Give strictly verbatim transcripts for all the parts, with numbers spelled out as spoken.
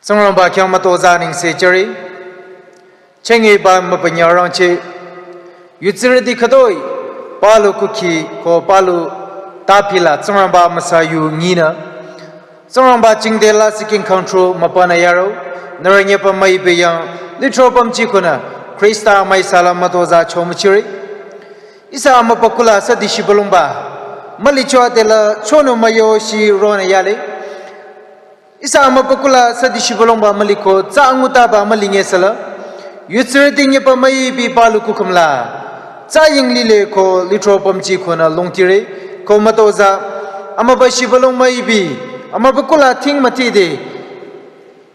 Tsingrangba khyang mütozah nengse jüre. Chenge ba mübünyarangcheh. Yutsirüti khütoi, palu kukhi ko palu tapila Tsingrangba amüsa yu nyinü. Tsingrangba jingte lasih king khangtru mübünü yaro, nührü nyüpa müipi yang, lithro pümji khunü, Khrista müisala mütozah chomüchire. Ihsa amübükuh la sadi shibülungba, mülicho adela chonü müyo shi ronü yale. Ihsa amübükuh la sadi shibülungba müliko, tsa angutaba mülingesela. Yutsirüti nyüpa müipi palu kukhümla. Tsa ying lile ko lithro pümji khunü longtire, ko mütozah, amübü shibülung müipi, amübükuh la thing mütide.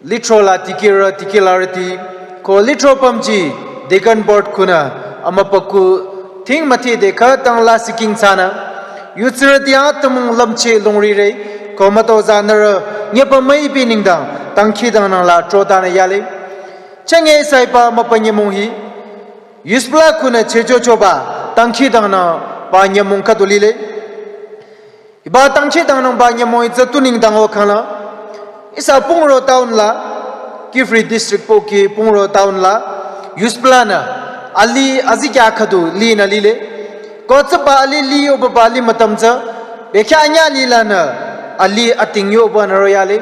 Lithro la tikirü tikilarüti, ko lithro pümji, deacon board khunü, amübükuh, thing mütide khütang lasih king tsünü, yutsirüti atümung lümcheh longrire, ko mütozah nührü, nyüpa müipi nengdang, dangkhidangnang la trotanü yale. Chenge saiba mübü nyümong hi, yuspla khunü chehchochoba, dangkhidangnangba nyümong khüdu lile. Hiba dangkhidangnangba nyümong hi tsü tu nengdang o khangla. Ihsa Pungro town la, Kiphire district pohki Pungro town la, yusplanü, alih azikya khüdu linü lile. Ko tsüba alih liyoba ba alih mütüm tsü, bekhyah anyüh lilanü, alih ating yobanü royale.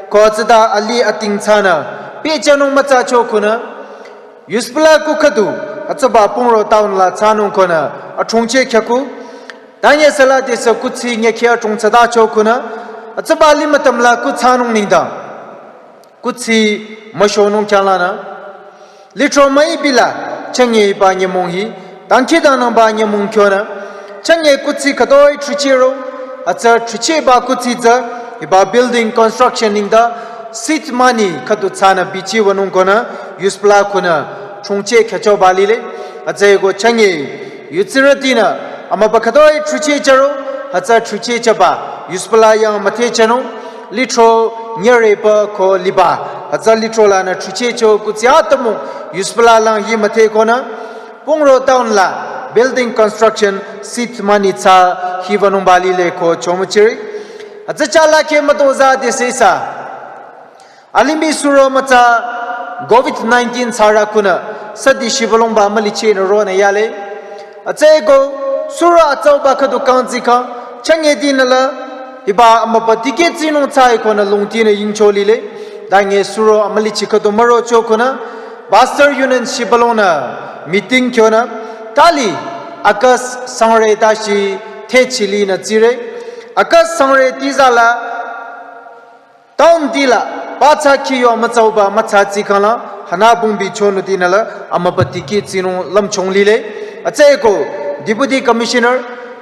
Ko tsüta alih ating tsünü, pehjünung mütsacho khunü. Yuspla kuh khüdu, atsüba Pungro town la tsünung khunü, atrongcheh khyako. Tanye sela desa kuthsi nyekhi atrong tsütacho khunü, atsüba alih mütüm la kuh tsünung nengdang. Kuthsi müshonung khyanglanü. Lithro müipi la, chenge hiba nyümong hi, dangkhidangnangba nyümong kyonü. Chenge kuthsi khütoi thrichehro, atsü thrichehba kuthsi tsü, hiba building construction nengdang, seed money khüdu tsünü bichiwünung khunü, yuspla khunü, trongcheh khyüchoba lile, atsü ko chenge, yutsirütinü, amübü khütoi thricheh jüro, atsü thricheh jüba, yuspla yang müthehjünung, lithro nyüreba ko liba, atsü lithro lanü thrichehcho kuthsi atümung, yuspla lang hi müthehkonü, Pungro town la, building construction, seed money tsü hiwünungba lile ko chomüchire. Atsü chala khe mütozah desa ihsa. Alimih suro mütsa covid nineteen thsarü khunü sadi shibülungba mülichehnü ronü yale. Atsüko suro atsauba khüdu kangtsi khang chenge dinü la hiba amübü tikeh tsinung tsai khunü longtinü yingcho lile. Dange suro amülichi khüdu mürocho khunü Pastor Union shibülungnü meeting kyonü tali August sangre tashi thechili nü tsire. August sangre tizala town tila, pathsa khiyo mütsauba mütsa tsikhangla, hanabungbi chonü tinüla, amübü tikeh tsinung lümchong lile. Atsüko, Deputy Commissioner,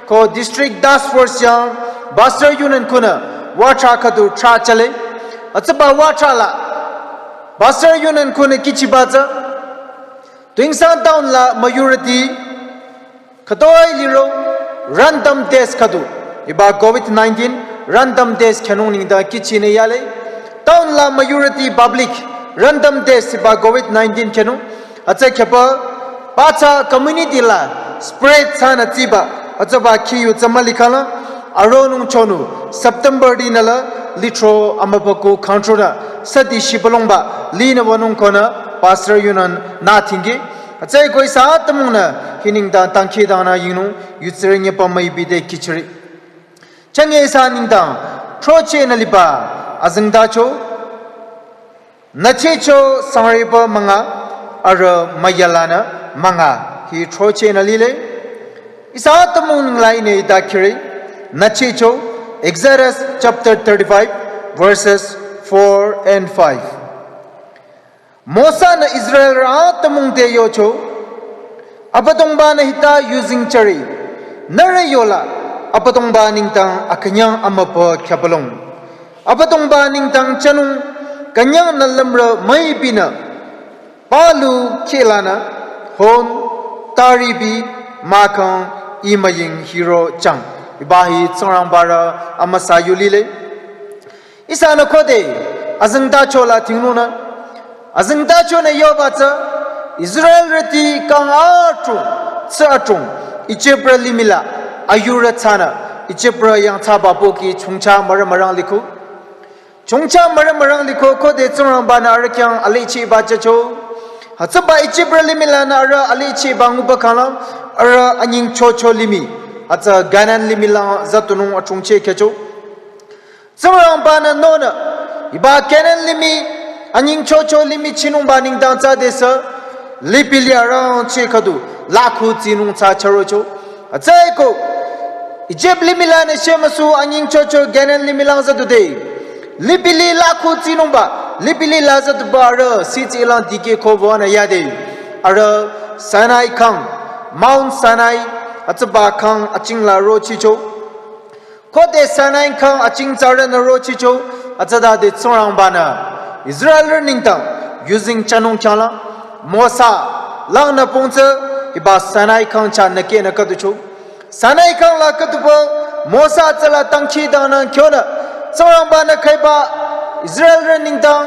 ko District Task Force yang, Pastor Union khunü, watra khüdu tra chale. Atsüba watra la, Pastor Union khunü kihchiba tsü, Tuensang town la müyurüti, khütoi liro, random test khüdu. Hiba covid nineteen, random test khyünung nengdang kihchinü yale. Town la müyurüti public, random test hiba covid nineteen khyünung. Atsü khyüba, pathsa community la, spread thsanü tsiba, atsüba khiyu tsü mülikhangla, aronung chonü, September dinü la, lithro amübükuh khangthrunü, sadi shibülungba, linü wünung khunü, Pastor Union nü thingki. Atsüko ihsa atümungnü, hi nengdang dangkhidangnang yingnung, yutsirü nyüpa müipi te kihchire. Chenge ihsa nengdang, throchehnü liba, azengtacho, nüchehcho sangreba münga, arüh müyalanü münga, hi throchehnü lile. Ihsa atümung nengla inü ita khire, nüchehcho, Exodus chapter thirty-five, verses four and five. Mosa-nü Israelrü atümung te yocho, Abüdongba-nü hita yuzeng jüre, nührü yola, Abüdongba nengdang akünyang amübü khyübülung. Abüdongba nengdang jünung, künyang nü lümrü müipinü, palu khehlanü, hon, taripi, mahkhang, imüying hiro jang. Hiba hi Tsingrangbarü amüsa yu lile. Ihsanü khode, azengtacho la thingnunü. Azengtachonü yoba tsü, Israelrüti kang adrong, tsü adrong, Ijiprü limih la, ayurü thsanü, Ijiprü yangthsaba pohki chongcha mürü mürang liku. Chongcha mürü mürang liko khode Tsingrangba-nü arüh khyang alichiba jücho. Hütsüba Ijip rü limih lanü arüh alichiba nguba khanglang arüh anyingchocho limih, hütsü Kanan limih lang züdunung achungcheh khyücho. Tsingrangba-nü nonü hiba Kanan limih, anyingchocho limih chinungba nengdang tsü desü lipilih arangcheh khüdu lakhu tsinung tsü chürocho. Hütsüeko Ijip limih lanü shemüsu anyingchocho Kanan limih lang züdude, lipilih lakhu tsinungba, lipilih la züduba arüh sitsi lang dikeh ko wünü yade, arüh Sinai khang, Mount Sinai, hütsüba khang aching la rochicho. Khode Sinai khang aching tsü arühnü rochicho, hütsütade Tsingrangba-nü Israelrü nengdang yuzeng jünung khyanglang Mosa langnü pongtsü hiba Sinai khang chah nükehnü khüducho. Sinai khang la khüduba Mosa tsüla dangkhidangnang kyonü Tsingrangba-nü khaiba Israelrü nengdang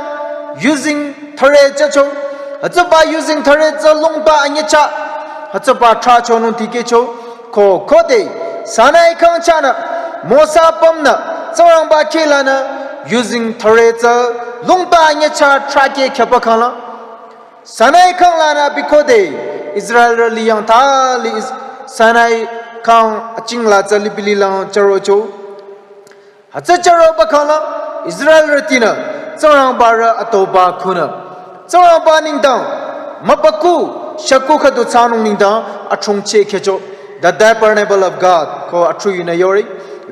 yuzeng thüre jücho. Hütsüba yuzeng thüre tsü lungba anyüchah, hütsüba trahchonung dikehcho. Ko khode Sinai khang chahnü Mosa pümnü Tsingrangba khehlanü yuzeng thüre tsü lungba anyüchah trahkeh khyüba khanglang Sinai khang lanü abi khode Israelrü liyang thali Is- Sinai khang aching la tsü lipilih lang chürocho. Hütsü chüroba khanglang Israelrütinü Tsingrangba rü atoba khunü Tsingrangba nengdang mübükuh shükuh khüdu thsanung nengdang achungcheh khyücho. The Tabernacle of God ko athrunü yore.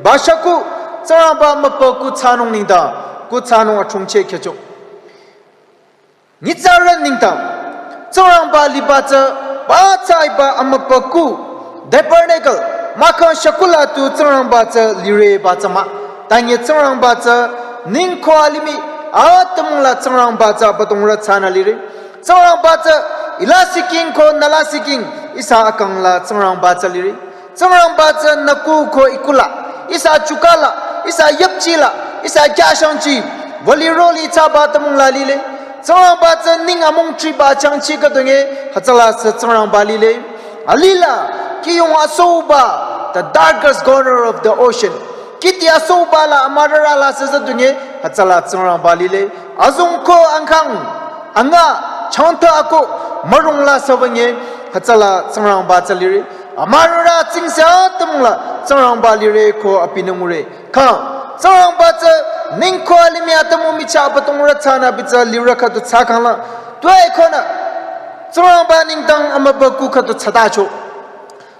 Ba shükuh Tsingrangba mübükuh thsanung nengdang kuh thsanung achungcheh khyücho. Nyitsarü nengdang Tsingrangba liba tsü ba tsü hiba amübükuh tabernacle mahkhang shükuh la tu Tsingrangba tsü lireba tsü mah. Tanye Tsingrangba tsü ningkho alimih atümung la Tsingrangba tsü abüdongrü thsanü lire. Tsingrangba tsü ih lasihking ko nü lasihking ihsa akang la Tsingrangba tsü lire. Tsingrangba tsü nü kuh ko ih kuh la, ihsa chuka la, ihsa yüpchi la, ihsa kyashangchi, wüli roli thsaba atümung la lile. Tsingrangba tsü ning amung thriba changchi khüdunge hütsüla sü Tsingrangba lile. Alila kiyong asoba, the darkest corner of the ocean, kiti asoba la amürara la sü züdunge hütsüla Tsingrangba lile. Azung ko angkhang, anga, changta ako mürung la sü wünge hütsüla Tsingrangba tsü lire. Amürara tsingse atümung la Tsingrangba lire ko abinü ngure. Kha Tsingrangba tsü ningkho alimih atümung michah abüdongrü thsanü abi tsü lirü khüdu thsa khanglang, tuepü konü Tsingrangba nengdang amübükuh khüdu thsatacho.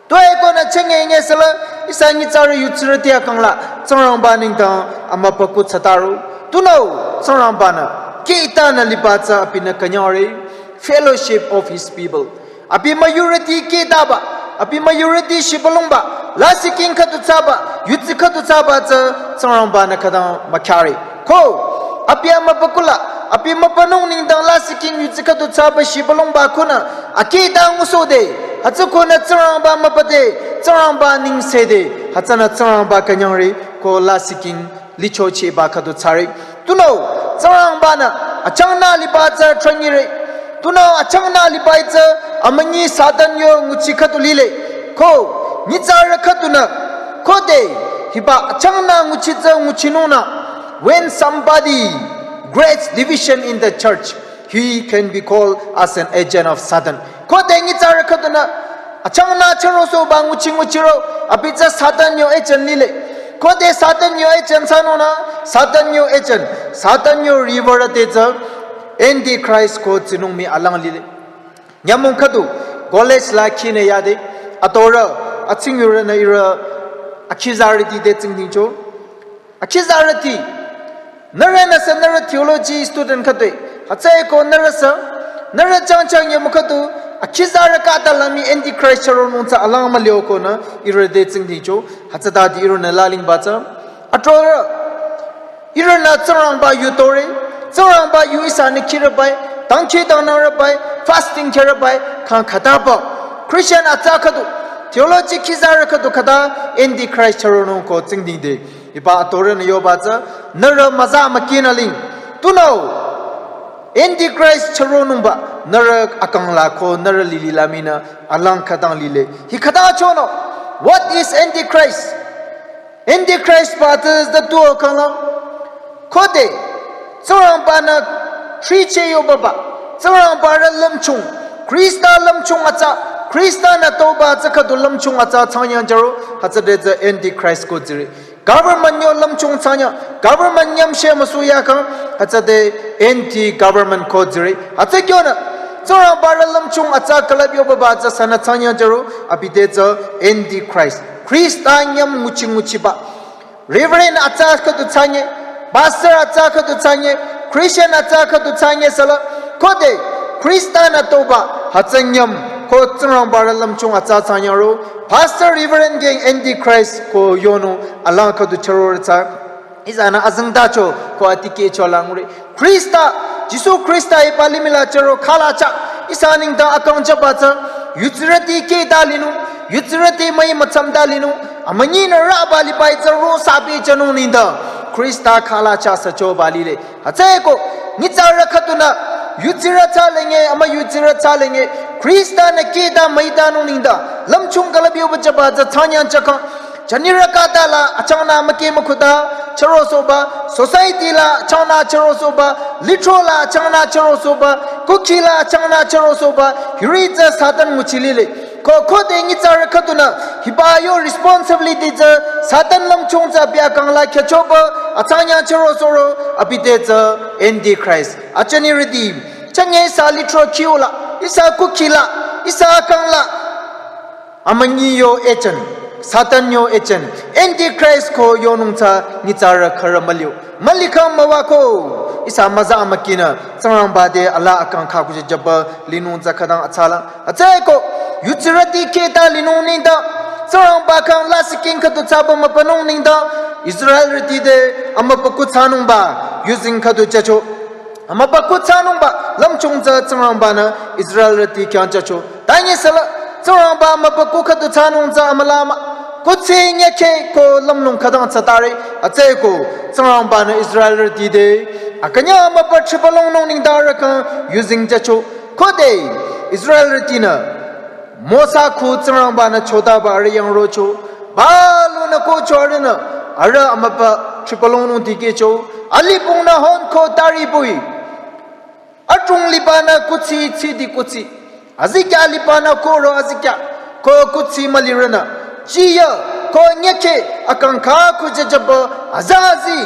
Tuepü konü chenge nge süla ihsa nyitsarü yutsirüti akang la Tsingrangba nengdang amübükuh thsataro. Tunüo Tsingrangba-nü kihtanü liba tsü abinü künyangre, fellowship of his people. Abi müyurüti kihtaba, abi müyurüti shibülungba, lasihking khüdu thsaba, yutsi khüdu thsaba tsü Tsingrangba-nü khütang mükhyare. Ko abi amübükuh la, abi mübünung nengdang lasihking yutsi khüdu thsaba shibülungba khunü akihta ngusohde, hütsü khunü Tsingrangba mübüde, Tsingrangba nengsede, hütsünü Tsingrangba künyangre, ko lasihking lichochehba khüdu thsare. Tunüo Tsingrangba-nü achangnü liba tsü tranyire. Tunüo achangnü liba tsü amünyi Satan yo nguchi khüdu lile. Ko nyitsarü khüdunü khode hiba achangnü nguchi tsü nguchinungnü, when somebody creates division in the church, he can be called as an agent of Satan. Khode nyitsarü khüdunü achangnü chürosohba nguchi nguchiro, abi tsü Satan yo agent lile. Khode Satan yo agent thsanungnü, Satan yo agent, Satan yo riwürü te tsü Antichrist ko tsinung mii alang lile. Nyümong khüdu college la khinü yade, atorü, atsingyurünü ihrü akhizarüti te tsingdhingcho. Akhizarüti, nührünü sü nührü theology student khüdue, hütsüeko nührü sü, nührü changchang nyümong khüdu akhizarü khüta la mii Antichrist chüronung tsü alang mülio konü ihrü te tsingdhingcho. Hütsütade ihrünü lalingba tsü, atorü, ihrünü Tsingrangba yu tore, Tsingrangba yu ihsanü khirübai, dangkhidangnangrübai, fasting kherübai, kang khütaba Christian atsa khüdu, theology khizarü khüdu khüta Antichrist chüronung ko tsingdhingde. Hiba atorünü yoba tsü, nührü müza mükinü ling. Tunüo Antichrist chüronungba nührü akang la ko nührü lili la mii nü alang khütang lile. Hi khüta chonü, what is Antichrist? Antichrist ba tsü züduo khanglang, khode Tsingrangba-nü thricheh yobaba, Tsingrangba-rü lümchung, Khrista lümchung atsa, Khrista-nü toba tsü khüdu lümchung atsa thsangnyang jüro, hütsüde tsü antichrist ko tsire. Government yo lümchung thsanya, government nyamshe müsu yakhang, hütsüde anti-government ko tsire. Hütsü kyonü, Tsingrangba-rü lümchung atsa külüp yobaba tsü sünü thsangnyang jüro, abide tsü antichrist. Khrista nyam nguchi nguchiba. Reverend atsa khüdu thsanye, pastor atsa khüdu thsanye, Christian atsa khüdu thsanye sala, khode, Khrista-nü toba, hütsü nyam, ko Tsingrangba-rü lümchung atsa thsanyangro, pastor reverend keng antichrist ko yonung, alang khüdu chürore tsü, ihsanü azengtacho, ko atikehcho langre. Khrista, Jisu Khrista hiba limih la chüro khalacha, ihsa nengdang akang jüba tsü, yutsirüti kehta linung, yutsirüti müi mütsamta linung, amünyinü rüba liba itsü ro sabi jünung nengdang, Khrista khalacha süchoba lile. Hütsüeko, nyitsarü khüdunü, yutsirü thsalenge, amü yutsirü thsalenge, Khrista-nü kehta müitanung nengdang, lümchung külüp yoba jüba tsü thsangnyang jükhang, jünirü khüta la achangnü mükeh mükhuta chürosohba, society la achangnü chürosohba, lithro la achangnü chürosohba, kukhi la achangnü chürosohba, hiri tsü Satan nguchi lile. Ko khode nyitsarü khüdunü, hiba yo responsibility tsü Satan lümchung tsü abi akang la khyüchoba, athsangnyang chürosohro, abide tsü antichrist. Ajünirüti, chünye ihsa lithro khiu la, ihsa kukhi la, ihsa akang la, amünyi yo agent, Satan yo agent, antichrist ko yonung tsü nyitsarü khürü mülio. Mülikhang müwako, ihsa müza amükinü, Tsingrangba te ala akang khaku jüba linung tsü khütang atsala. Hütsüeko, yutsirüti kehta linung nengdang, Tsingrangba khyang lasih king khüdu thsaba mübünung nengdang, Israelrüti te amübükuh thsanungba, yuzeng khüdu jücho. Amübükuh thsanungba, lümchung tsü Tsingrangba-nü Israelrüti khyang jücho. Tanye sala, Tsingrangba amübükuh khüdu thsanung tsü amüla mah, kuthsi nyükhe ko lümlong khütang tsütare, hütsüeko, Tsingrangba-nü Israelrüti te, akünyang amübü thripalongnung nengdang rükhang yuzeng jücho. Khode, Israelrütinü, Mosa khu Tsingrangba-nü chotaba arüh yangrocho, balunü kocho arühnü, arüh amübü thripalongnung dikehcho, alipungnü hon ko tari bui. Atung libanü kuthsi thsidi kuthsi. Azikyah libanü koro azikyah. Ko kuthsi mülirünü. Chiya, ko nyükhe, akang khaku jüjüba, azazi,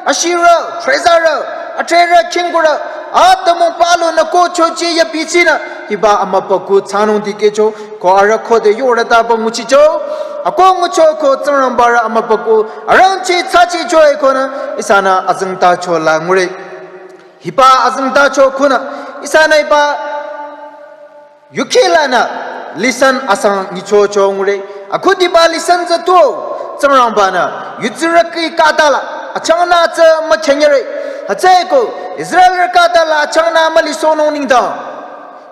ashirü, trezarü, atrerü khingkurü, atümung balunü kocho chiya bichinü, hiba amübükuh thsanung dikehcho, ko arüh khode yorütaba nguchicho, ako ngucho ko Tsingrangba-rü amübükuh, arangchi thsachicho ekonü, ihsanü azengtacho la ngure. Hiba azengtacho khunü, ihsanü hiba yukhilanü lesson asang nyichocho ngure. Akhudiba lesson tsü tuo, Tsingrangba-nü, yutsirü kih khüta la, achangnü tsü mükhenyere. Hütsüeko, Israelrü khüta la achangnü mülisohnung nengdang,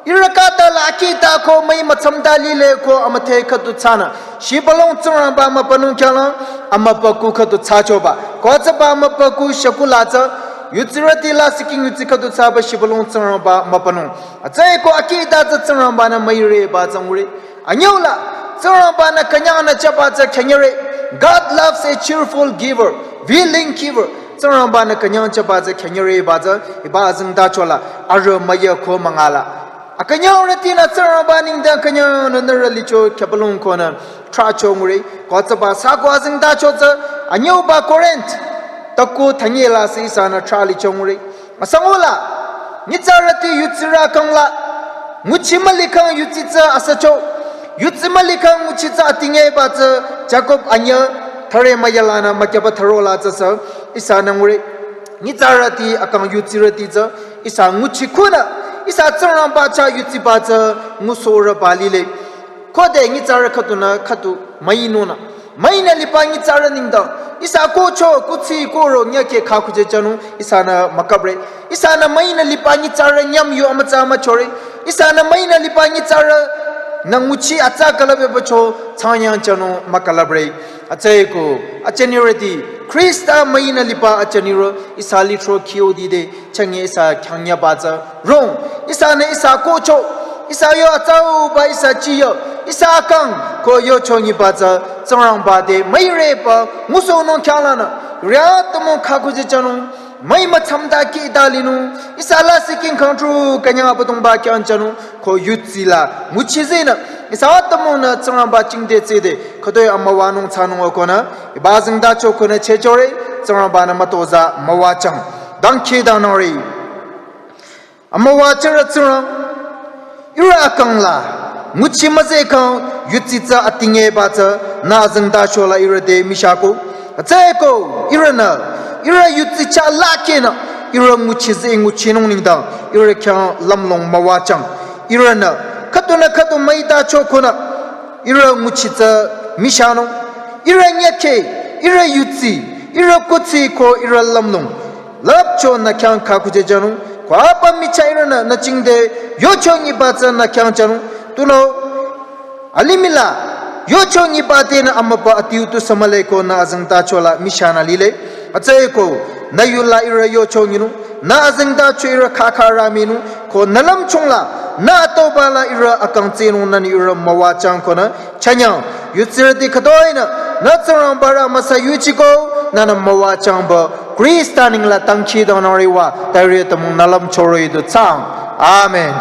ihrü khüta la akihta ko müi mütsamta lile ko amüdhe khüdu thsanü, shibülung Tsingrangba mübünung khyanglang, amübükuh khüdu thsachoba. Ko tsüba amübükuh shükuh la tsü, yutsirüti lasih king yutsi khüdu thsaba shibülung Tsingrangba mübünung. Hütsüeko akihta tsü Tsingrangba-nü müireba tsü ngure. Anyüla, Tsingrangba-nü künyangnü jüba tsü khenyere. God loves a cheerful giver, willing giver. Tsingrangba-nü künyang jüba tsü khenyereba tsü, hiba azengtacho la, arüh müya ko müngala. Akünyangrütinü Tsingrangba nengdang künyangnü nührü licho khüpalung konü, trahcho ngure, ko tsüba sako azengtacho tsü, anyüba Corinth, taku thanye la sü ihsanü trah licho ngure. Asangula, nyitsarüti yutsirü kang la, nguchi mülikhang yutsi tsü asücho, yutsi mülikhang nguchi tsü atingeba tsü, Jakob anyü, thüre müyalanü mükyaba thüro la tsü sü, ihsanü ngure. Nyitsarüti akang yutsirüti tsü, ihsa nguchi khunü, ihsa Tsingrangba chah yutsiba tsü, ngusohrüba lile. Khode nyitsarü khüdunü khüdu müinunü. Müinü liba nyitsarü nengdang. Ihsa kocho kuthsi koro nyükhe khaku jüjünung ihsanü müküpre. Ihsanü müinü liba nyitsarü nyüm yu amütsa müchore. Ihsanü müinü liba nyitsarünü nguchi atsa külüpbacho thsangnyang jünung mükülüpre. Hütsüeko, ajünirüti, Khrista müinü liba ajünirü, ihsa lithro khiu dide, chünye ihsa khyangnyaba tsü rong, ihsanü ihsa kocho, ihsa yo atsauba ihsa chiyo, ihsa akang ko yocho nyiba tsü, Tsingrangba te müireba, ngusohnung khyanglanü, ria tümung khaku jüjünung, Mai müthsamta kihta linung, ihsa lasih king khangtru künyang Abüdongba khyang jünung, ko yudsi la nguchizehnü ihsa atümungnü Tsingrangba jingte tsede khütoi amüwanung thsanung akonü, iba azengtacho konü chehchore. Tsingrangba-nü mütozah müwajüng. Dangkhidangnangre. Amüwajüre Tsingrang, ihrü akang la nguchi müzehkhang yudsi tsü atingyeba tsü nü azengtacho la ihrü te mishako. Hütsüeko ihrünü ihrü yudsi chah lakehnü ihrü nguchize nguchinung nengdang ihrü khyang lümlong müwajüng. Ihrünü khüdunü khüdu müitacho konü ihrü nguchi tsü mishanung. Ihrü nyükhe, ihrü yudsi, ihrü kuthsi ko ihrü lümlong lüpcho nü khyang khakhujejünung. Ko apa michah ihrünü nü jingte yocho nyiba tsü nü khyang jünung. Tunüo alimih la yocho nyiba tenü amüpa adiu tusü mühle ko nü azengtacho la mishanü lile. Hütsüeko nü yu la ihrü yocho nyinung, nü azengtacho ihrü khakha rü minung, ko nü lümchung la nü atoba la ihrü akang tsehnung nünü ihrü müwajüng konü chanyang yudsirüti khütoinü nü Tsingrangba rü amüsa yuchiko. Nünü müwajüngba Khrista neng la dangkhidangnangre wa, ta ihrü atümung nü lümchoro idu thsaang. Amen.